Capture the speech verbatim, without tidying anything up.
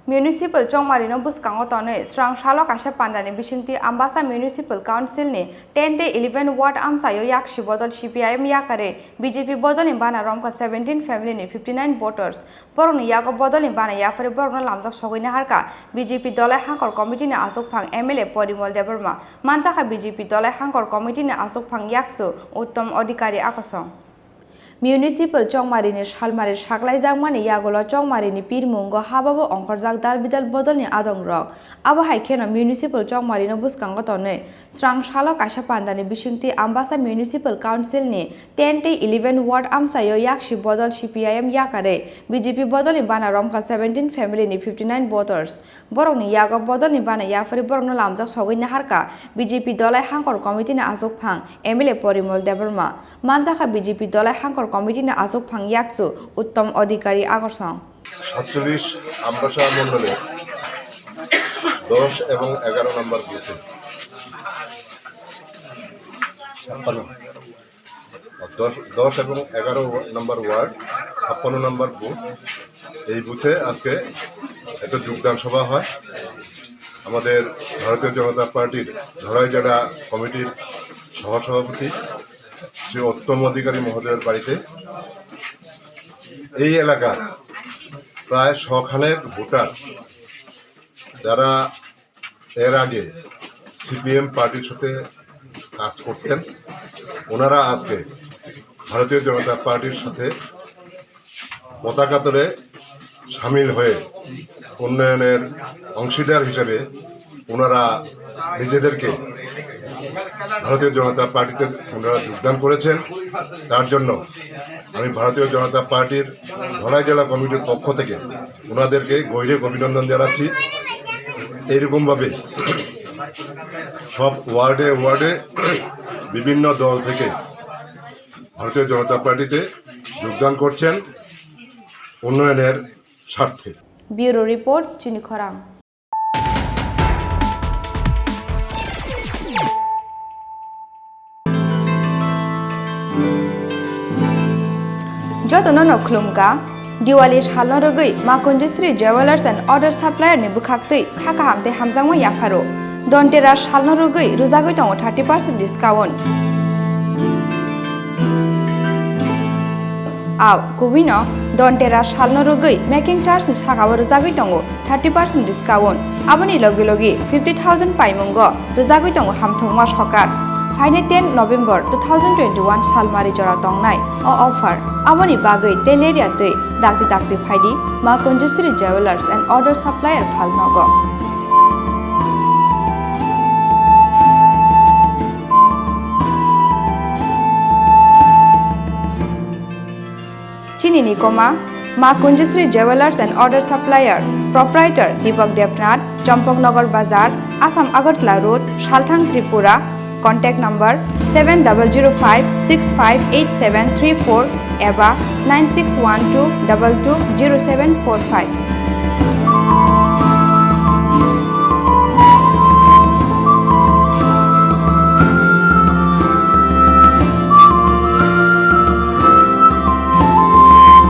Municipal chongmarino bwskango tonwi srang salo kaisa pandani bisingtwi Ambasa Municipal Council ni ten tei eleven ward amchaio yaksi bodol C P I M yakarwi B J P bodolni bana romkha seventeen family ni fifty nine voters. Borokni yago bodolni bana yaphari borokno lamjak sogwi naharkha B J P Dolai Hangkor Committee ni achukphang M L A Porimol Debbarma, manjakha B J P Dolai Hangkor Committee ni achukphang yaksu Uttom Adhikari akosong. Municipal chongmarini salmari saklaijakmani yagulo chongmarini pirmungo hababo ongkhorjak dalbidal bodolni adongrok. Abo hai kheno municipal chongmarino bwskango tonwi srang salo kaisa pandani bisingtwi Ambasa Municipal Council ni ten tei eleven ward amchaio yaksi bodol C P I M yakarwi B J P bodolni bana romkha seventeen family ni fifty nine voters. Borokni yago bodolni bana yaphari borokno lamjak sogwi naharkha B J P Dolai Hangkor Committee ni achukphang M L A Porimol Debbarma, manjakha B J P Dolai Hangkor Committee ni achukphang yaksu Uttom Adhikari akosong. সাতচল্লিশ আমবাসা মণ্ডলের দশ এবং এগারো নম্বর বুথে ছাপ্পান্ন, দশ, দশ এবং এগারো নম্বর ওয়ার্ড, ছাপ্পান্ন নম্বর বুথ, এই বুথে আজকে একটা যোগদান সভা হয়। আমাদের ভারতীয় জনতা পার্টির ধলাই জেলা কমিটির সহসভাপতি শ্রী উত্তম অধিকারী মহোদয়ের বাড়িতে এই এলাকার প্রায় শখানেক ভোটার, যারা এর আগে সিপিএম পার্টির সাথে কাজ করতেন, ওনারা আজকে ভারতীয় জনতা পার্টির সাথে পতাকা তলে সামিল হয়ে উন্নয়নের অংশীদার হিসেবে ওনারা নিজেদেরকে ভারতীয় জনতা পার্টিতে ওনারা যোগদান করেছেন। তার জন্য আমি ভারতীয় জনতা পার্টির ধলাই জেলা কমিটির পক্ষ থেকে ওনাদেরকে গৈরিক অভিনন্দন জানাচ্ছি। এইরকমভাবে সব ওয়ার্ডে ওয়ার্ডে বিভিন্ন দল থেকে ভারতীয় জনতা পার্টিতে যোগদান করছেন উন্নয়নের স্বার্থে। Bureau report, Chini Khorang. Jotono no khulumkha. Diwali salno rwgwi Ma Kunjusri Jewellers and Other Supplier ni bwkhaktwi kha kaham tei hamjakma yapharo. Dhanteras salno rwgwi rwjagwi tongo thirty percent discount. Aw, kubui no Dhanteras salno rwgwi making charge ni sakao rwjagwi tongo thirty percent discount. Aboni logi logi fifty thousand paimungo rwjagwi tongo hamthwngma sokak. Phainai ten November two thousand twenty-one salmari jora tongnai o offer. Aboni bagwi teleria twi dakti dakti phaidi Ma Kunjusri Jewellers and Other Supplier phalnogo. Chini ni koma, Ma Kunjusri Jewellers and Other Supplier, Proprietor Deepak Debnath, Champaknagar Bazar, Assam Agartala Road, Salthang, Tripura. Contact number seven double zero five six five eight seven three four eba nine six one two double two zero seven four five.